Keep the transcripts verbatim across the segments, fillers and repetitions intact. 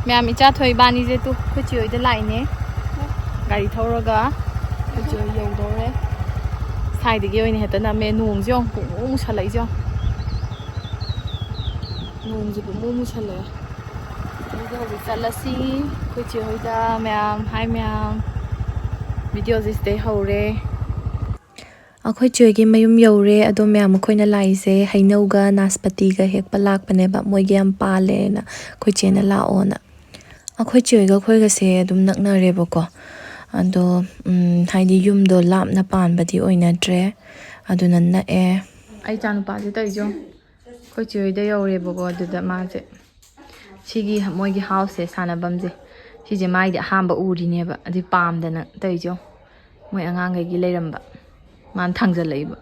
ꯃꯌꯥꯝ, ꯏꯆꯥ ꯊꯣꯏ ꯏꯕꯥꯅꯤꯁꯦ ꯇꯨ ꯑꯩꯈꯣꯏ ꯆꯦ ꯍꯣꯏꯗ ꯂꯥꯛꯏꯅꯦ꯫ ꯒꯥꯔꯤ ꯊꯧꯔꯒ ꯑꯩꯈꯣꯏ ꯆꯦ ꯍꯣꯏ ꯌꯧꯗꯧꯔꯦ꯫ ꯁ꯭ꯋꯥꯏꯗꯒꯤ ꯑꯣꯏꯅ ꯍꯦꯛꯇ ꯅꯝꯃꯦ꯫ ꯅꯣꯡꯁꯦ ꯌꯦꯡꯉꯣ, ꯄꯨꯡꯃꯨ ꯃꯨꯁꯜꯂꯛꯏꯁꯦ ꯌꯦꯡꯉꯣ꯫ ꯅꯣꯡꯁꯦ ꯄꯨꯡꯃꯨ ꯃꯨꯁꯜꯂꯛꯑꯦ꯫ ꯑꯗꯨꯗꯤ ꯍꯧꯖꯤꯛ ꯆꯠꯂꯁꯤ ꯑꯩꯈꯣꯏ ꯆꯦ ꯍꯣꯏꯗ꯫ ꯃꯌꯥꯝ, ꯍꯥꯏ ꯃꯌꯥꯝ, ꯚꯤꯗꯤꯑꯣꯁꯦ ꯁꯤꯗꯩ ꯍꯧꯔꯦ꯫ ꯑꯩꯈꯣꯏ ꯆꯦꯒꯤ ꯃꯌꯨꯝ ꯌꯧꯔꯦ꯫ ꯑꯗꯣ ꯃꯌꯥꯝ, ꯑꯩꯈꯣꯏꯅ ꯂꯥꯛꯏꯁꯦ ꯍꯩꯅꯧꯒ ꯅꯥꯁꯄꯇꯤꯒ ꯍꯦꯛꯄ ꯂꯥꯛꯄꯅꯦꯕ꯫ ꯃꯣꯏꯒꯤ ꯌꯥꯝ ꯄꯥꯜꯂꯦꯅ ꯑꯩꯈꯣꯏ ꯆꯦꯅ ꯂꯥꯛꯑꯣꯅ꯫ ꯑꯩꯈꯣꯏ ꯆꯦꯒ ꯑꯩꯈꯣꯏꯒꯁꯦ ꯑꯗꯨꯝ ꯅꯛꯅꯔꯦꯕꯀꯣ꯫ ꯑꯗꯣ, ꯎꯝ, ꯍꯥꯏꯗꯤ ꯌꯨꯝꯗꯣ ꯂꯥꯞꯅ ꯄꯥꯟꯕꯗꯤ ꯑꯣꯏꯅꯗ꯭ꯔꯦ, ꯑꯗꯨꯅ ꯅꯛꯑꯦ꯫ ꯑꯩ ꯏꯆꯥꯅꯨꯄꯥꯁꯦ ꯇꯧꯔꯤꯁꯦ ꯌꯦꯡꯉꯣ꯫ ꯑꯩꯈꯣꯏ ꯆꯦ ꯍꯣꯏꯗ ꯌꯧꯔꯦꯕꯀꯣ꯫ ꯑꯗꯨꯗ ꯃꯥꯁꯦ ꯁꯤꯒꯤ ꯃꯣꯏꯒꯤ ꯍꯥꯎꯁꯁꯦ, ꯁꯥꯟꯅꯐꯝꯁꯦ, ꯁꯤꯁꯦ ꯃꯥꯏꯗꯤ ꯑꯍꯥꯟꯕ ꯎꯔꯤꯅꯦꯕ꯫ ꯑꯗꯨꯏ ꯄꯥꯝꯗꯅ ꯇꯧꯔꯤꯁꯦ ꯌꯦꯡꯉꯣ꯫ ꯃꯣꯏ ꯑꯉꯥꯡꯈꯩꯒꯤ ꯂꯩꯔꯝꯕ꯫ ꯃꯥꯅ ꯊꯥꯡꯖꯜꯂꯛꯏꯕ꯫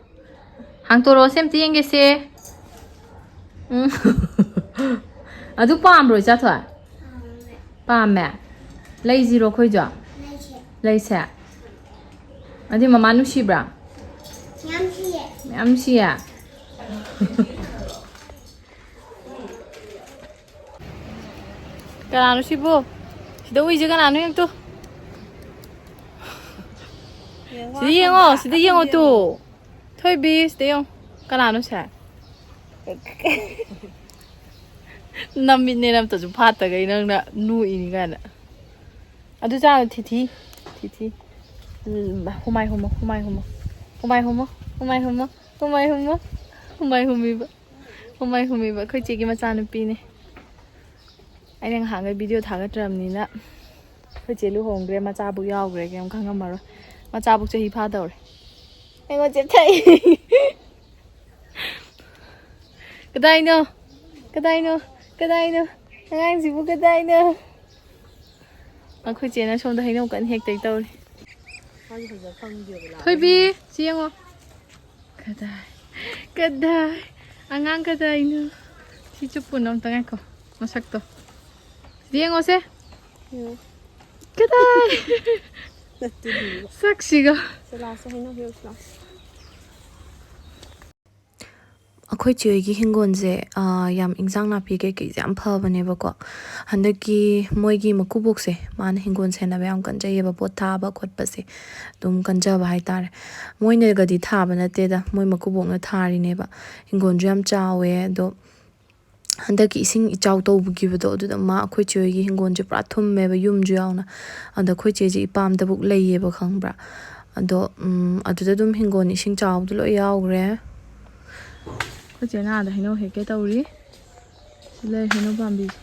ꯍꯥꯡꯇꯣꯔꯛꯑꯣꯁꯦ, ꯑꯝꯇ ꯌꯦꯡꯒꯦꯁꯦ꯫ ꯎꯝ꯫ ꯑꯗꯨ ꯄꯥꯝꯕ꯭ꯔꯣ, ꯏꯆꯥꯊꯣꯏ? ꯄꯥꯝꯃꯦ꯫ ꯂꯩꯁꯤꯔꯣ ꯑꯩꯈꯣꯏꯁꯨ? ꯂꯩꯁꯦ꯫ ꯑꯗꯨꯗꯤ ꯃꯃꯥ ꯅꯨꯡꯁꯤꯕ꯭ꯔꯥ? ꯌꯥꯝ ꯅꯨꯡꯁꯤꯌꯦ꯫ ꯌꯥꯝ ꯅꯨꯡꯁꯤꯌꯦ? ꯀꯅꯥꯅꯣ ꯁꯤꯕꯨ? ꯁꯤꯗ ꯎꯏꯁꯦ ꯀꯅꯥꯅꯣ ꯌꯦꯡꯇꯣ꯫ ꯁꯤꯗ ꯌꯦꯡꯉꯣ, ꯁꯤꯗ ꯌꯦꯡꯉꯣ ꯇꯨ꯫ ꯊꯣꯏꯕꯤ, ꯁꯤꯗ ꯌꯦꯡꯉꯣ꯫ ꯀꯅꯥꯅꯣ ꯁꯦ? ꯅꯃꯤꯠꯅꯦ ꯑꯝꯇꯁꯨ ꯐꯥꯠꯇꯒꯩ ꯅꯪꯅ ꯅꯣꯛꯏꯅꯤ ꯀꯥꯏꯅ꯫ ꯑꯗꯨ ꯆꯥꯔꯣ, ꯊꯤꯊꯤ꯫ ꯊꯤꯊꯤ꯫ ꯎꯝ, ꯍꯨꯃꯥꯏ ꯍꯨꯝꯃꯣ, ꯍꯨꯃꯥꯏ ꯍꯨꯝꯃꯣ꯫ ꯍꯨꯃꯥꯏ ꯍꯨꯝꯃꯣ, ꯍꯨꯃꯥꯏ ꯍꯨꯝꯃꯣ, ꯍꯨꯃꯥꯏ ꯍꯨꯝꯃꯣ꯫ ꯍꯨꯃꯥꯏ ꯍꯨꯝꯃꯤꯕ꯫ ꯍꯨꯃꯥꯏ ꯍꯨꯝꯃꯤꯕ ꯑꯩꯈꯣꯏ ꯆꯦꯒꯤ ꯃꯆꯥꯅꯨꯄꯤꯅꯦ꯫ ꯑꯩꯅ ꯉꯍꯥꯟꯈꯩ ꯚꯤꯗꯤꯑꯣ ꯊꯥꯒꯠꯇ꯭ꯔꯕꯅꯤꯅ ꯑꯩꯈꯣꯏ ꯆꯦ ꯂꯨꯍꯣꯡꯈ꯭ꯔꯦ, ꯃꯆꯥꯕꯨ ꯌꯥꯎꯈ꯭ꯔꯦ, ꯀꯩꯝ ꯈꯪꯉꯝꯃꯔꯣꯏ꯫ ꯃꯆꯥꯕꯨ ꯆꯍꯤ ꯐꯥꯗꯧꯔꯦ꯫ ꯑꯩꯉꯣꯟꯗ ꯆꯦꯞꯊꯩ꯫ ꯀꯗꯥꯏꯅꯣ? ꯀꯗꯥꯏꯅꯣ? ꯀꯗꯥꯏꯅꯣ? ꯑꯉꯥꯡꯁꯤꯕꯨ ꯀꯗꯥꯏꯅꯣ? ꯑꯩꯈꯣꯏ ꯆꯦꯅ ꯁꯣꯝꯗ ꯍꯩꯅꯧ ꯀꯟꯅ ꯍꯦꯛꯇꯣꯏ ꯇꯧꯔꯤ꯫ ꯃꯥꯒꯤ ꯐꯖ ꯐꯪꯗꯦꯕ ꯂꯥꯛꯑꯣ꯫ ꯊꯣꯏꯕꯤ, ꯁꯤ ꯌꯦꯡꯉꯣ꯫ ꯀꯗꯥꯏ? ꯀꯗꯥꯏ? ꯑꯉꯥꯡ ꯀꯗꯥꯏꯅꯣ? ꯁꯤ ꯆꯨꯞꯄꯨꯅꯣ ꯑꯝꯇ, ꯉꯥꯏꯈꯣ꯫ ꯃꯁꯛꯇꯣ꯫ ꯁꯤ ꯌꯦꯡꯉꯣꯁꯦ꯫ ꯎꯝ꯫ ꯀꯗꯥꯏ? ꯅꯠꯇꯦ, ꯂꯨꯏꯕ꯫ ꯁꯛꯁꯤꯒ꯫ ꯁꯦ, ꯂꯥꯛꯑꯣꯁꯦ, ꯍꯩꯅꯧ ꯍꯦꯛꯎꯁꯤ ꯂꯥꯛꯑꯣ꯫ ꯑꯩꯈꯣꯏ ꯆꯦ ꯍꯣꯏꯒꯤ ꯍꯤꯡꯒꯣꯜꯁꯦ, ꯑꯥ, ꯌꯥꯝ ꯏꯟꯁꯥꯡ ꯅꯥꯄꯤ ꯀꯩꯀꯩꯁꯦ ꯌꯥꯝ ꯐꯕꯅꯦꯕꯀꯣ꯫ ꯍꯟꯗꯛꯀꯤ ꯃꯣꯏꯒꯤ ꯃꯀꯨꯕꯣꯛꯁꯦ, ꯃꯥꯅ ꯍꯤꯡꯒꯣꯜ ꯁꯦꯟꯅꯕ ꯌꯥꯝ ꯀꯟꯖꯩꯌꯦꯕ, ꯄꯣꯠ ꯊꯥꯕ ꯈꯣꯠꯄꯁꯦ ꯑꯗꯨꯝ ꯀꯟꯖꯕ ꯍꯥꯏꯇꯥꯔꯦ꯫ ꯃꯣꯏꯅꯒꯗꯤ ꯊꯥꯕ ꯅꯠꯇꯦꯗ, ꯃꯣꯏ ꯃꯀꯨꯕꯣꯛꯅ ꯊꯥꯔꯤꯅꯦꯕ꯫ ꯍꯤꯡꯒꯣꯜꯁꯨ ꯌꯥꯝ ꯆꯥꯎꯋꯦ꯫ ꯑꯗꯣ ꯍꯟꯗꯛꯀꯤ ꯏꯁꯤꯡ ꯏꯆꯥꯎ ꯇꯧꯈꯤꯕꯗꯣ, ꯑꯗꯨꯗ ꯃꯥ ꯑꯩꯈꯣꯏ ꯆꯦ ꯍꯣꯏꯒꯤ ꯍꯤꯡꯒꯣꯜꯁꯦ ꯄꯨꯔꯥ ꯊꯨꯝꯃꯦꯕ, ꯌꯨꯝꯁꯨ ꯌꯥꯎꯅ꯫ ꯑꯗꯣ ꯑꯩꯈꯣꯏ ꯆꯦꯁꯦ ꯏꯄꯥꯝꯗꯕꯨꯛ ꯂꯩꯌꯦꯕ, ꯈꯪꯕ꯭ꯔꯥ? ꯑꯗꯣ, ꯎꯝ, ꯑꯗꯨꯗ ꯑꯗꯨꯝ ꯍꯤꯡꯒꯣꯜ ꯏꯁꯤꯡ ꯆꯥꯎꯕꯗꯣ ꯂꯣꯏ ꯌꯥꯎꯈ꯭ꯔꯦ꯫ ꯑꯩꯈꯣꯏ ꯆꯦꯅ ꯑꯥꯗ ꯍꯩꯅꯧ ꯍꯦꯛꯀꯦ ꯇꯧꯔꯤ꯫ ꯁꯤ ꯂꯩ ꯍꯩꯅꯧ ꯄꯥꯝꯕꯤꯁꯦ꯫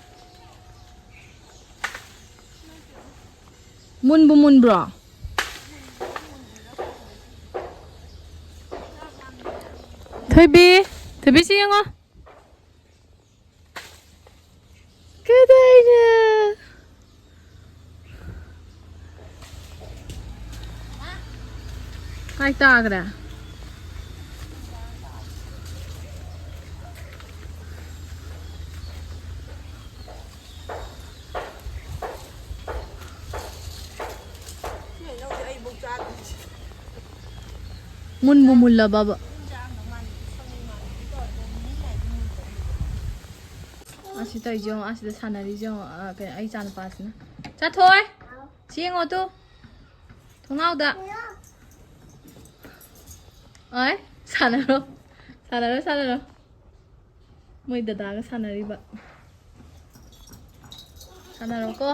ꯃꯨꯟꯕꯨ ꯃꯨꯟꯕ꯭ꯔꯣ? ꯊꯣꯏꯕꯤ, ꯊꯣꯏꯕꯤ, ꯁꯤ ꯌꯦꯡꯉꯣ꯫ ꯀꯗꯥꯏꯅ? ꯀꯥꯏ ꯇꯥꯈ꯭ꯔꯦ? ꯃꯨꯟꯕꯨ ꯃꯨꯜꯂꯕꯕ? ꯑꯁꯤ ꯇꯧꯔꯤꯁꯦ ꯌꯦꯡꯉꯣ, ꯑꯁꯤꯗ ꯁꯥꯟꯅꯔꯤꯁꯦ ꯌꯦꯡꯉꯣ꯫ ꯑ, ꯀꯩꯅꯣ, ꯑꯩ ꯏꯆꯥ ꯅꯨꯄꯥꯁꯤꯅ꯫ ꯆꯥꯊꯣꯏ! ꯁꯤ ꯌꯦꯡꯉꯣ ꯇꯨ꯫ ꯊꯣꯡꯅꯥꯎꯗ꯫ ꯑꯩ ꯁꯥꯟꯅꯔꯣ꯫ ꯁꯥꯟꯅꯔꯣ, ꯁꯥꯟꯅꯔꯣ꯫ ꯃꯣꯏ ꯗꯗꯥꯒ ꯁꯥꯟꯅꯔꯤꯕ꯫ ꯁꯥꯟꯅꯔꯣꯀꯣ꯫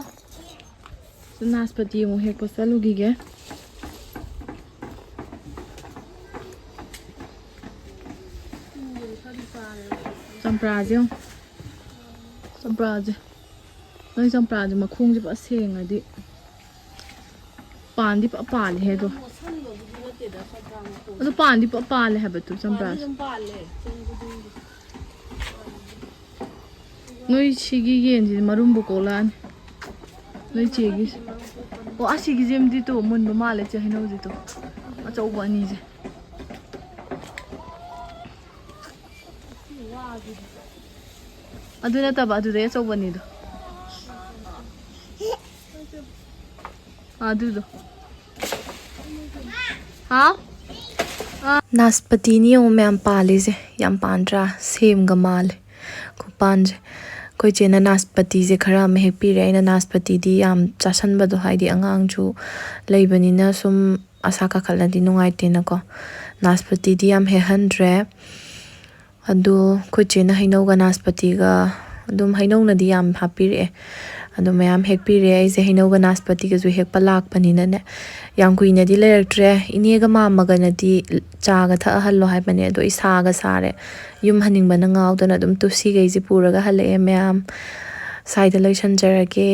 ꯅꯥꯁꯄꯇꯤ ꯑꯃꯨꯛ ꯍꯦꯛꯄ ꯆꯠꯂꯨꯈꯤꯒꯦ꯫ ꯆꯝꯄ꯭ꯔꯥꯁꯦ ꯌꯦꯡꯉꯨ꯫ ꯆꯝꯄ꯭ꯔꯥꯁꯦ꯫ ꯅꯣꯏ ꯆꯝꯄ꯭ꯔꯥꯁꯦ ꯃꯈꯣꯡꯁꯦ ꯐꯖ ꯁꯦꯡꯉꯗꯤ ꯄꯥꯟꯗꯤ ꯐꯖ ꯄꯥꯜꯂꯦꯍꯦ ꯑꯗꯣ꯫ ꯃꯣꯠꯁꯟꯕꯕꯨꯗꯤ ꯅꯠꯇꯦꯗ, ꯆꯝꯄ꯭ꯔꯥ ꯃꯈꯣꯡ꯫ ꯑꯗꯣ ꯄꯥꯟꯗꯤ ꯐꯖ ꯄꯥꯜꯂꯦ ꯍꯥꯏꯕ ꯇꯨ ꯄꯥꯟꯗꯤ ꯆꯝꯄ꯭ꯔꯥꯁꯦ꯫ ꯑꯗꯨꯝ ꯄꯥꯜꯂꯦ, ꯆꯍꯤ ꯈꯨꯗꯤꯡꯒꯤ꯫ ꯅꯣꯏ ꯁꯤꯒꯤ ꯌꯦꯟꯁꯤꯗꯤ ꯃꯔꯨꯝꯕꯨ ꯀꯣꯛꯂꯛꯑꯅꯤ꯫ ꯅꯣꯏ ꯆꯦꯒꯤ꯫ ꯑꯣ, ꯑꯁꯤꯒꯤꯁꯤꯃꯗꯤ ꯇꯨ ꯃꯨꯟꯕ ꯃꯥꯜꯂꯦ, ꯆꯦ ꯍꯩꯅꯧꯁꯦ ꯇꯨ꯫ ꯑꯆꯧꯕ ꯑꯅꯤꯁꯦ꯫ ꯑꯗꯨ ꯅꯠꯇꯕ, ꯑꯗꯨꯗꯩ ꯑꯆꯧꯕ ꯑꯅꯤꯗꯣ꯫ ꯑꯗꯨꯗꯣ꯫ ꯍꯥꯎ? ꯅꯥꯁꯄꯇꯤꯅꯤ ꯌꯦꯡꯉꯨ ꯃꯌꯥꯝ ꯄꯥꯜꯂꯤꯁꯦ, ꯌꯥꯝ ꯄꯥꯟꯗ꯭ꯔꯥ? ꯁꯦꯝꯒ ꯃꯥꯜꯂꯦ ꯈꯨꯄꯥꯟꯁꯦ꯫ ꯑꯩꯈꯣꯏ ꯆꯦꯅ ꯅꯥꯁꯄꯇꯤꯁꯦ ꯈꯔ ꯑꯃ ꯍꯦꯛꯄꯤꯔꯦ꯫ ꯑꯩꯅ ꯅꯥꯁꯄꯇꯤꯗꯤ ꯌꯥꯝ ꯆꯥꯁꯟꯕꯗꯣ, ꯍꯥꯏꯗꯤ ꯑꯉꯥꯡꯁꯨ ꯂꯩꯕꯅꯤꯅ ꯁꯨꯝ ꯑꯁꯥ ꯀꯥꯈꯠꯂꯗꯤ ꯅꯨꯡꯉꯥꯏꯇꯦꯅꯀꯣ꯫ ꯅꯥꯁꯄꯇꯤꯗꯤ ꯌꯥꯝ ꯍꯦꯛꯍꯟꯗ꯭ꯔꯦ꯫ ꯑꯗꯣ ꯑꯩꯈꯣꯏ ꯆꯦꯅ ꯍꯩꯅꯧꯒ ꯅꯥꯁꯄꯇꯤꯒ, ꯑꯗꯨꯝ ꯍꯩꯅꯧꯅꯗꯤ ꯌꯥꯝ ꯍꯥꯞꯄꯤꯔꯛꯑꯦ꯫ ꯑꯗꯣ ꯃꯌꯥꯝ ꯍꯦꯛꯄꯤꯔꯦ꯫ ꯑꯩꯁꯦ ꯍꯩꯅꯧꯒ ꯅꯥꯁꯄꯇꯤꯒꯁꯨ ꯍꯦꯛꯄ ꯂꯥꯛꯄꯅꯤꯅꯅꯦ, ꯌꯥꯝ ꯀꯨꯏꯅꯗꯤ ꯂꯩꯔꯛꯇ꯭ꯔꯦ꯫ ꯏꯅꯦꯒ ꯃꯥꯝꯃꯒꯅꯗꯤ ꯆꯥꯒ ꯊꯛꯑꯍꯜꯂꯣ ꯍꯥꯏꯕꯅꯦ, ꯑꯗꯣ ꯑꯩ ꯁꯥꯒ ꯁꯥꯔꯦ꯫ ꯌꯨꯝ ꯍꯟꯅꯤꯡꯕꯅ ꯉꯥꯎꯗꯅ ꯑꯗꯨꯝ ꯇꯨꯁꯤꯈꯩꯁꯦ ꯄꯨꯔꯒ ꯍꯜꯂꯛꯑꯦ ꯃꯌꯥꯝ꯫ ꯁ꯭ꯋꯥꯏꯗ ꯂꯣꯏꯁꯟꯖꯔꯒꯦ꯫